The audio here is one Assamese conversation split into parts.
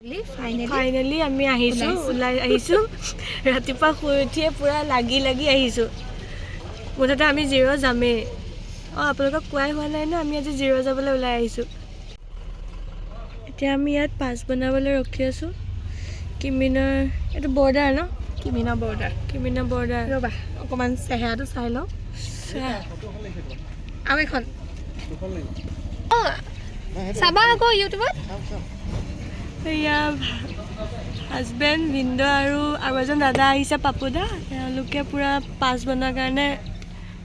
ফাইনেলি আমি আহিছোঁ, ওলাই আহিছোঁ। ৰাতিপুৱা শুই উঠিয়ে পূৰা লাগি লাগি আহিছোঁ। মুঠতে আমি জিৰ' যামেই। অঁ, আপোনালোকক কোৱাই হোৱা নাই ন, আমি আজি জিৰ' যাবলৈ ওলাই আহিছোঁ। এতিয়া আমি ইয়াত পাছ বনাবলৈ ৰখি আছোঁ। কিমিনৰ এইটো বৰ্ডাৰ ন? কিমিনৰ বৰ্ডাৰ। কিমিনৰ বৰ্ডাৰ। ৰ'বা, অকণমান চেহেৰাটো চাই লওঁ। আৰু এখন অঁ চাবা আকৌ ইউটিউবত। এয়া হাজবেণ্ড ভিনদেউ আৰু আৰু এজন দাদা আহিছে, পাপুদা। তেওঁলোকে পূৰা পাছ বনোৱাৰ কাৰণে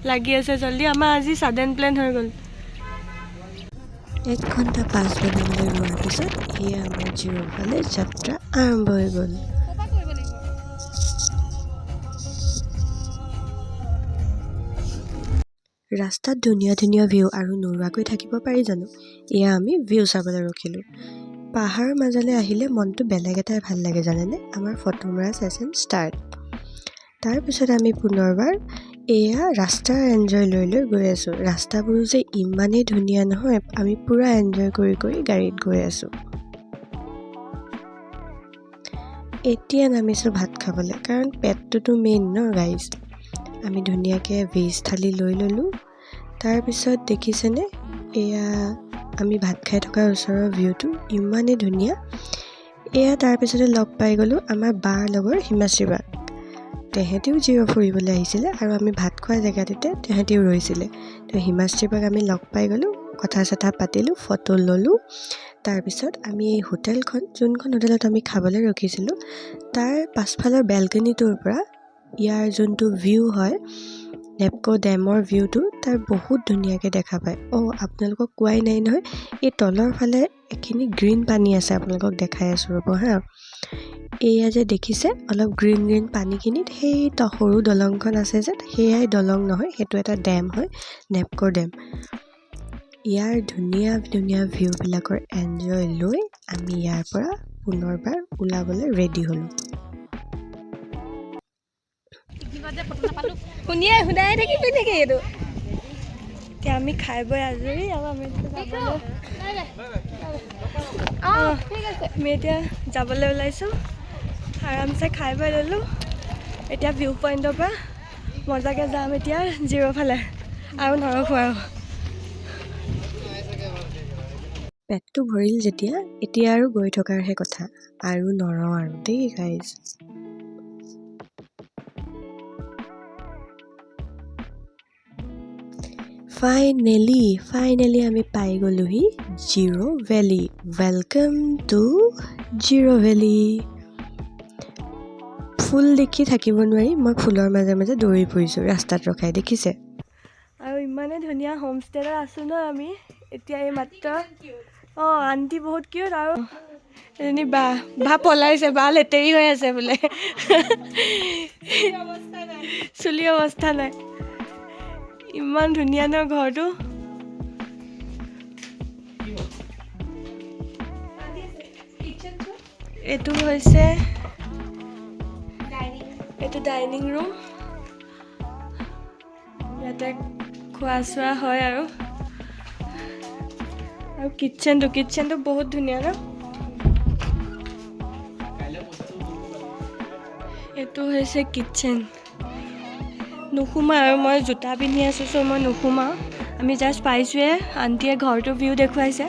লাগি আছে জল্দি। আমাৰ আজি ছাডেন প্লেন হৈ গ'ল। 1 ঘণ্টা পাছ বনাবলৈ ৰোৱাৰ পিছত এয়া আমাৰ জিৰ'ৰ ফালে যাত্ৰা আৰম্ভ হৈ গ'ল। ৰাস্তাত ধুনীয়া ধুনীয়া ভিউ আৰু নোৰোৱাকৈ থাকিব পাৰি জানো? এয়া আমি ভিউ চাবলৈ ৰখিলোঁ। পাহাৰৰ মাজলৈ আহিলে মনটো বেলেগ এটাই ভাল লাগে জানেনে? আমাৰ ফটো মৰা ছেশ্যন ষ্টাৰ্ট। তাৰপিছত আমি পুনৰবাৰ এয়া ৰাস্তাৰ এনজয় লৈ লৈ গৈ আছোঁ। ৰাস্তাবোৰো যে ইমানেই ধুনীয়া নহয়, আমি পূৰা এনজয় কৰি কৰি গাড়ীত গৈ আছোঁ। এতিয়া নামিছোঁ ভাত খাবলৈ, কাৰণ পেটটোতো মেইন ন গাইজ। আমি ধুনীয়াকৈ ভেজ থালি লৈ ল'লোঁ। তাৰপিছত দেখিছেনে এয়া আমি ভাত খাই থকাৰ ওচৰৰ ভিউটো ইমানেই ধুনীয়া। এয়া তাৰপিছতে লগ পাই গ'লোঁ আমাৰ বাৰ লগৰ হিমাশ্ৰী বাক। তেহেঁতিও জিৰ' ফুৰিবলৈ আহিছিলে আৰু আমি ভাত খোৱা জেগাটোতে তেহেঁতিও ৰৈছিলে। তো হিমাশ্ৰী বাক আমি লগ পাই গ'লোঁ, কথা চথা পাতিলোঁ, ফটো ল'লোঁ। তাৰপিছত আমি এই হোটেলখন, যোনখন হোটেলত আমি খাবলৈ ৰখিছিলোঁ, তাৰ পাছফালৰ বেলকনিটোৰ পৰা ইয়াৰ যোনটো ভিউ হয়, নেপকো ডেমৰ ভিউটো, তাৰ বহুত ধুনীয়াকৈ দেখা পায়। অঁ, আপোনালোকক কোৱাই নাই নহয়, এই তলৰ ফালে এখিনি গ্ৰীণ পানী আছে, আপোনালোকক দেখাই আছোঁ ৰ'ব হা। এয়া যে দেখিছে অলপ গ্ৰীণ গ্ৰীণ পানীখিনিত সেই সৰু দলংখন আছে যে, সেয়াই দলং নহয়, সেইটো এটা ডেম হয়, নেপকো ডেম। ইয়াৰ ধুনীয়া ধুনীয়া ভিউবিলাকৰ এনজয় লৈ আমি ইয়াৰ পৰা পুনৰবাৰ ওলাবলৈ ৰেডি হ'লোঁ। শুনিয়ে শুনাই থাকিবি নেকি এইটো? এতিয়া আমি খাই বৈ আজৰি আৰু আমি যাবলৈ, আমি এতিয়া যাবলৈ ওলাইছোঁ। আৰামছে খাই বৈ ল'লোঁ। এতিয়া ভিউ পইণ্টৰ পৰা মজাকৈ যাম এতিয়া জিৰ' ফালে, আৰু নৰখোঁ আৰু। পেটটো ভৰিল যেতিয়া, এতিয়া আৰু গৈ থকাৰহে কথা, আৰু নৰওঁ আৰু দেই গাইজ। ফাইনেলি আমি পাই গ'লোহি zero valley. Welcome to zero valley. ফুল দেখি থাকিব নোৱাৰি, মই ফুলৰ মাজে মাজে দৌৰি ফুৰিছোঁ ৰাস্তাত ৰখাই, দেখিছে? আৰু ইমানেই ধুনীয়া হোমষ্টেত আছোঁ ন আমি এতিয়া এই মাত্ৰ। অঁ, আণ্টি বহুত কিউট। আৰু এজনী বা, বা পলাইছে, বা লেতেৰি হৈ আছে বোলে, চুলি অৱস্থা নাই। ইমান ধুনীয়া ন ঘৰটো। এইটো হৈছে এইটো ডাইনিং ৰুম, ইয়াতে খোৱা চোৱা হয়। আৰু আৰু কিটচেনটো বহুত ধুনীয়া ন। এইটো হৈছে কিটচেন। নুসুমাওঁ আৰু মই জোতা পিন্ধি আছোঁ, চ' মই নুসুমাওঁ। আমি জাষ্ট পাইছোঁৱে, আণ্টিয়ে ঘৰটো ভিউ দেখুৱাইছে।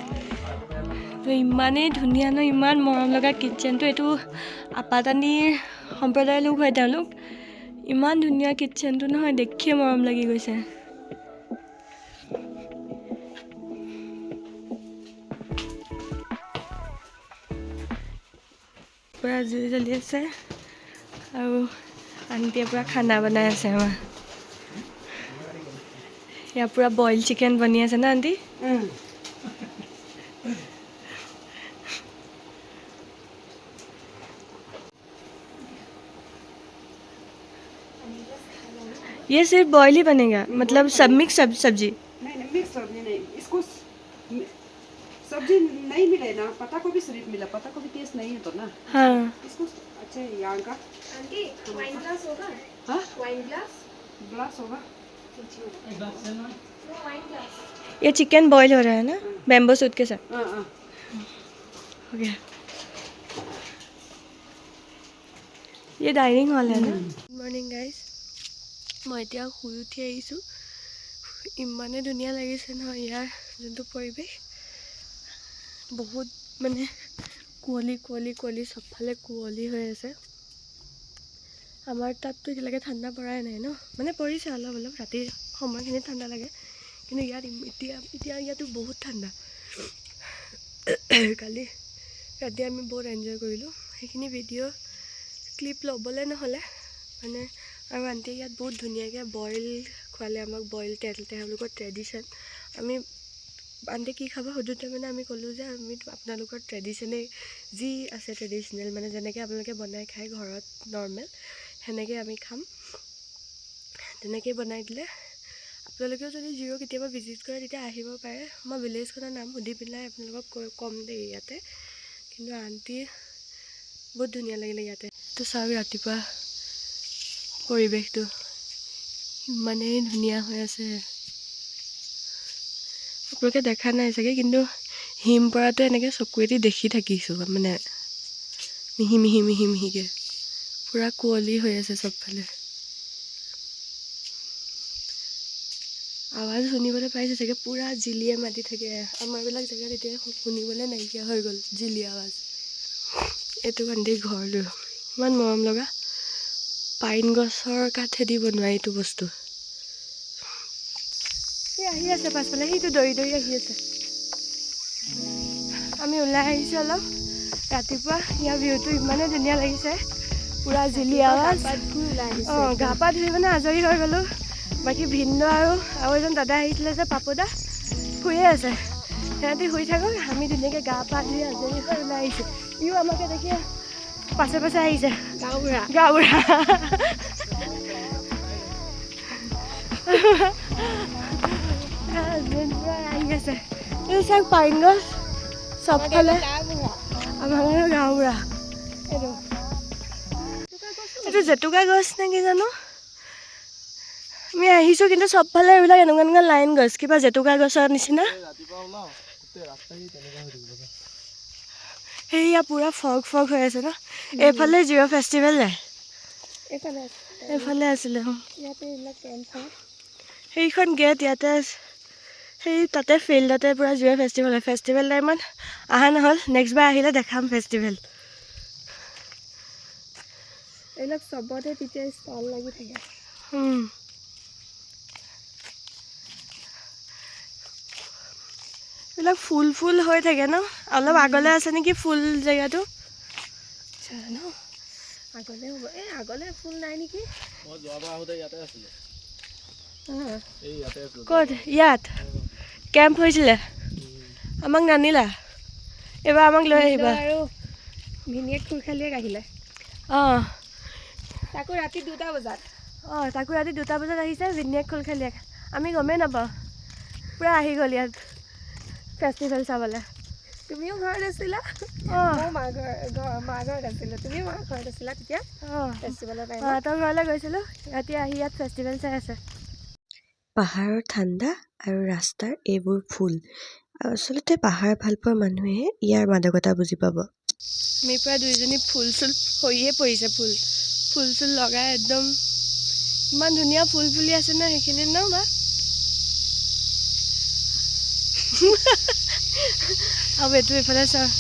তো ইমানেই ধুনীয়া ন, ইমান মৰম লগা কিটচেনটো। এইটো আপাতানিৰ সম্প্ৰদায়ৰ লোক হয় তেওঁলোক। ইমান ধুনীয়া কিটচেনটো নহয়, দেখিয়ে মৰম লাগি গৈছে। পূৰা জুই জ্বলি আছে আৰু আণ্টিয়ে পূৰা খানা বনাই আছে আমাৰ। ইয়াৰ পূৰা বইল চিকেন বনি আছে ন আণ্টি? ये सिर्फ बॉईल ही बनेगा, मतलब सब मिक्स सब सब्जी? नहीं नहीं, मिक्स सब्जी नहीं, इसको सब्जी नहीं मिले ना, पत्ता गोभी सिर्फ मिला, पत्ता गोभी टेस्ट नहीं है तो ना। हाँ। इसको अच्छा यहाँ का। आंटी वाइन ग्लास होगा? हाँ? Wine glass? ग्लास होगा। ये चिकन बॉईल हो रहा है ना बैम्बो सूट के साथ? हाँ, हाँ। हो गया। ये डाइनिंग हॉल है ना? গুড মৰ্ণিং গাইজ, মই এতিয়া শুই উঠি আহিছোঁ। ইমানেই ধুনীয়া লাগিছে নহয় ইয়াৰ যোনটো পৰিৱেশ। বহুত মানে কুঁৱলী কুঁৱলী কুঁৱলী, চবফালে কুঁৱলী হৈ আছে। আমাৰ তাততো এতিয়ালৈকে ঠাণ্ডা পৰাই নাই ন, মানে পৰিছে অলপ অলপ, ৰাতিৰ সময়খিনি ঠাণ্ডা লাগে। কিন্তু ইয়াত এতিয়া এতিয়া ইয়াতো বহুত ঠাণ্ডা। কালি ৰাতি আমি বহুত এনজয় কৰিলোঁ। সেইখিনি ভিডিঅ' ক্লিপ ল'বলৈ নহ'লে মানে। আৰু আণ্টিয়ে ইয়াত বহুত ধুনীয়াকৈ বইল খোৱালে আমাক, বইল তেল, তেওঁলোকৰ ট্ৰেডিশ্যন। আমি আণ্টিয়ে কি খাব সোধোতে মানে আমি ক'লোঁ যে আমি আপোনালোকৰ ট্ৰেডিশ্যনেই যি আছে ট্ৰেডিশ্যনেল, মানে যেনেকৈ আপোনালোকে বনাই খায় ঘৰত নৰ্মেল, সেনেকৈ আমি খাম। তেনেকেই বনাই দিলে। আপোনালোকেও যদি জিৰ' কেতিয়াবা ভিজিট কৰে, তেতিয়া আহিব পাৰে। মই ভিলেজখনৰ নাম সুধি পেলাই আপোনালোকক কৈ ক'ম দেই ইয়াতে। কিন্তু আণ্টি বহুত ধুনীয়া লাগিলে ইয়াতে। তো চাওক, ৰাতিপুৱা পৰিৱেশটো ইমানেই ধুনীয়া হৈ আছে। আপোনালোকে দেখা নাই চাগে, কিন্তু হিম পৰাটো এনেকৈ চকুৱেদি দেখি থাকিছোঁ, মানে মিহি মিহি মিহি মিহিকৈ পূৰা কুঁৱলী হৈ আছে চবফালে। আৱাজ শুনিবলৈ পাইছে চাগে, পূৰা জিলিয়ে মাতি থাকে। আমাৰবিলাক জেগাত এতিয়া শুনিবলৈ নাইকিয়া হৈ গ'ল জিলি আৱাজ। এইটো আণ্টিৰ ঘৰটো ইমান মৰম লগা, পাইন গছৰ কাঠেদি বনোৱা এইটো বস্তু। এই আহি আছে পাছফালে, সেইটো দৌৰি দৌৰি আহি আছে। আমি ওলাই আহিছোঁ অলপ ৰাতিপুৱা। ইয়াৰ ভিউটো ইমানেই ধুনীয়া লাগিছে, পূৰা জিলি আৱাজ। অঁ, গা পা ধুই মানে আজৰি হৈ গ'লোঁ। বাকী ভিনদেউ আৰু এজন দাদা আহিছিলে যে পাপুদা, শুয়ে আছে। সিহঁতি শুই থাকক, আমি ধুনীয়াকৈ গা পা ধুই আজৰি হৈ ওলাই আহিছোঁ। ইও আমাকে দেখি পাছে পাছে আহিছে। গাঁওবুঢ়া। গাঁওবুঢ়া। হাজবেণ্ড পুৰা আহি আছে। এই চাওক, পাইন গছ চবফালে। আমাৰ গাঁওবুঢ়া। এইটো জেতুকা গছ নে কি জানো। আমি আহিছোঁ, কিন্তু চবফালে এইবিলাক এনেকুৱা এনেকুৱা লাইন গছ, কিবা জেতুকা গছৰ নিচিনা। সেয়া পূৰা ফগ ফগ হৈ আছে ন। এইফালে জিৰ' ফেষ্টিভেল যায়। এইফালে আছে। এইফালে আছিলে। ইয়াতে এইবিলাক টেণ্ট হয়। সেইখন গেট ইয়াতে আছে। সেই তাতে ফিল্ডতে পূৰা জিৰ' ফেষ্টিভেল হয়। ফেষ্টিভেল টাইমত অহা নহ'ল, নেক্সট বাৰ আহিলে দেখাম ফেষ্টিভেল। এইবিলাক চবতে তেতিয়া ষ্টল লাগি থাকে। এইবিলাক ফুল ফুল হৈ থাকে ন। অলপ আগলৈ আছে নেকি ফুল জেগাটো জানো। আগলে হ'ব, এই আগলে ফুল নাই নেকি। মই যোৱাবাৰ আহোঁতে ইয়াতে আছিলোঁ। এই ইয়াতে আছিলোঁ। ক'ত? ইয়াত কেম্প হৈছিলে, আমাক নানিলা। এইবাৰ আমাক লৈ আহিবা। আৰু ভিনিয়েক খুৰখালিয়েক আহিলে। অঁ। তাকো ৰাতি 2টা বজাত। অঁ, তাকো ৰাতি 2টা বজাত আহিছে ভিনিয়েক খুলখালিয়েক। আমি গমেই নাপাওঁ, পূৰা আহি গ'ল ইয়াত ফেষ্টিভেল চাবলৈ। তুমিও ঘৰত আছিলা? অঁ। ময়ো মা ঘৰত আছিলোঁ। তুমিও মা ঘৰত আছিলা তেতিয়া? অঁ। ফেষ্টিভেলৰ টাইমত। মাহঁতৰ ঘৰলৈ গৈছিলোঁ, ৰাতি আহি ইয়াত ফেষ্টিভেল চাই আছে। পাহাৰৰ ঠাণ্ডা আৰু ৰাস্তাৰ এইবোৰ ফুল। আচলতে পাহাৰ ভাল পোৱা মানুহেহে ইয়াৰ মাদকতা বুজি পাব। আমি পূৰা দুইজনী ফুল চুল সৰিয়ে পৰিছে, ফুল ফুল চুল লগাই একদম ইমান ধুনীয়া ফুল ফুলি আছে ন সেইখিনিত ন বা। আৰু এইটো এইফালে চাওঁ,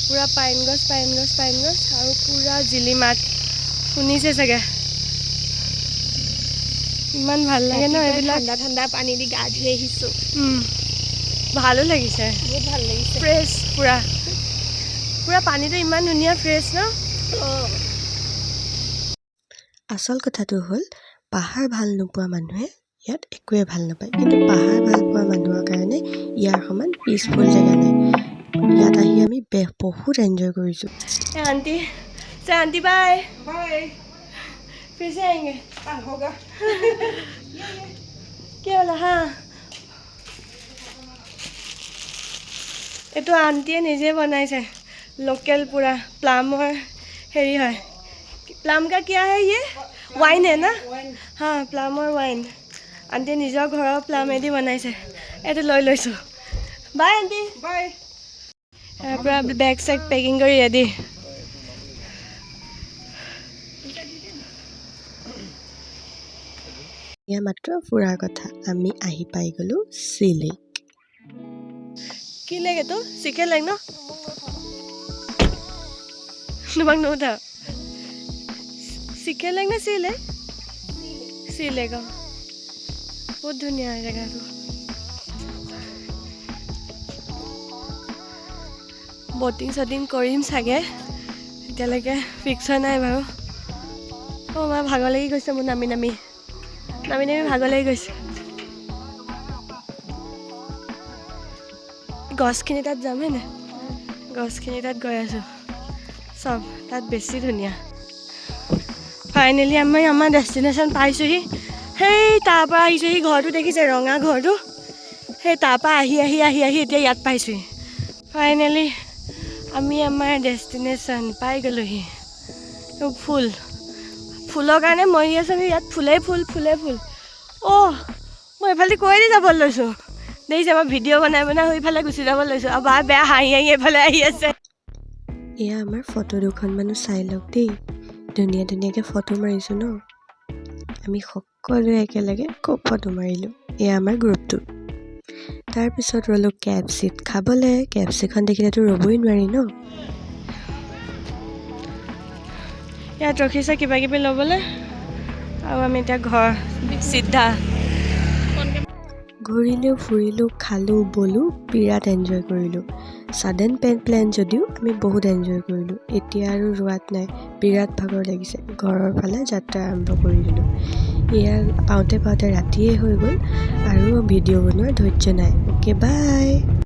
পূৰা পাইন গছ পাইন গছ পাইন গছ আৰু পূৰা জিলি মাত শুনিছে চাগে। ইমান ভাল লাগে ন এইবিলাক। ঠাণ্ডা ঠাণ্ডা পানী দি গা ধুই আহিছোঁ। ভালো লাগিছে। বহুত ভাল লাগিছে। ফ্ৰেছ পূৰা, পূৰা পানীটো ইমান ধুনীয়া ফ্ৰেছ ন। আচল কথাটো হ'ল, পাহাৰ ভাল নোপোৱা মানুহে ইয়াত একোৱে ভাল নাপায়। কিন্তু পাহাৰ ভাল পোৱা মানুহৰ কাৰণে ইয়াৰ সমান পিচফুল জেগা নাই। ইয়াত আহি আমি বহুত এনজয় কৰিছোঁ। আণ্টি আণ্টি বাই। बाय। फिर से आएंगे। हाँ, होगा। কি হ'ল? হা, এইটো আণ্টিয়ে নিজে বনাইছে, লোকেল পূৰা প্লামৰ হেৰি হয়। প্লাম কা কিয়া হে ইয়ে? ৱাইন হে না? হা, প্লামৰ ৱাইন। আণ্টিয়ে নিজৰ ঘৰৰ প্লামেদি বনাইছে। এইটো লৈ লৈছোঁ। Bye aunty. Bye. ইয়াৰ পৰা বেগ চেগ পেকিং কৰি ৰেডি। এয়া মাত্ৰ ফুৰাৰ কথা। আমি আহি পাই গ'লোঁ চি লেক। কি লেক এইটো? চিকেন লেক ন? তোমাক নুসুধা। চিকেন লেক নে চি লেক? C lake. অঁ, বহুত ধুনীয়া জেগাটো। বটিং চটিং কৰিম চাগে, এতিয়ালৈকে ফিক্স হোৱা নাই বাৰু। অঁ মা, ভাগৰ লাগি গৈছে মোৰ। নামি নামি নামি নামি ভাগৰ লাগি গৈছে। গছখিনি তাত যাম হয়নে? গছখিনি তাত গৈ আছোঁ চব তাত বেছি ধুনীয়া। ফাইনেলি আমি আমাৰ ডেষ্টিনেশ্যন পাইছোঁহি। সেই তাৰপৰা আহিছোঁহি। ঘৰটো দেখিছে, ৰঙা ঘৰটো? সেই তাৰপৰা আহি আহি আহি আহি এতিয়া ইয়াত পাইছোঁহি। ফাইনেলি আমি আমাৰ ডেষ্টিনেশ্যন পাই গ'লোহি। ফুল ফুলৰ কাৰণে মৰি আছোঁ আমি ইয়াত। ফুলেই ফুল, ফুলেই ফুল। অ' মই এইফালেদি কৈ দি যাব লৈছোঁ, দেখিছে? মই ভিডিঅ' বনাই বনাই সেইফালে গুচি যাব লৈছোঁ আৰু বা বেয়া হাঁহি হাঁহি এইফালে আহি আছে। এয়া আমাৰ ফটো দুখনমানো চাই লওক দেই। ধুনীয়া ধুনীয়াকৈ ফটো মাৰিছোঁ ন আমি সকলোৱে একেলগে। খুব ফটো মাৰিলোঁ। এয়া আমাৰ গ্ৰুপটো। তাৰপিছত ৰ'লোঁ কেএফচিত খাবলৈ। কেএফচিখন দেখিলেতো ৰ'বই নোৱাৰি ন? ইয়াত ৰখিছে কিবা কিবি ল'বলৈ আৰু আমি এতিয়া ঘৰ চিধা। ঘূৰিলোঁ, ফুৰিলোঁ, খালোঁ, বলোঁ, বিৰাট এনজয় কৰিলোঁ। ছাডেন প্লেন যদিও আমি বহুত এনজয় কৰিলোঁ। এতিয়া আৰু ৰোৱাত নাই, বিৰাট ভাগৰ লাগিছে। ঘৰৰ ফালে যাত্ৰা আৰম্ভ কৰি দিলোঁ। এয়া পাওঁতে পাওঁতে ৰাতিয়ে হৈ গ'ল আৰু ভিডিঅ' বনোৱাৰ ধৈৰ্য নাই। Okay, bye.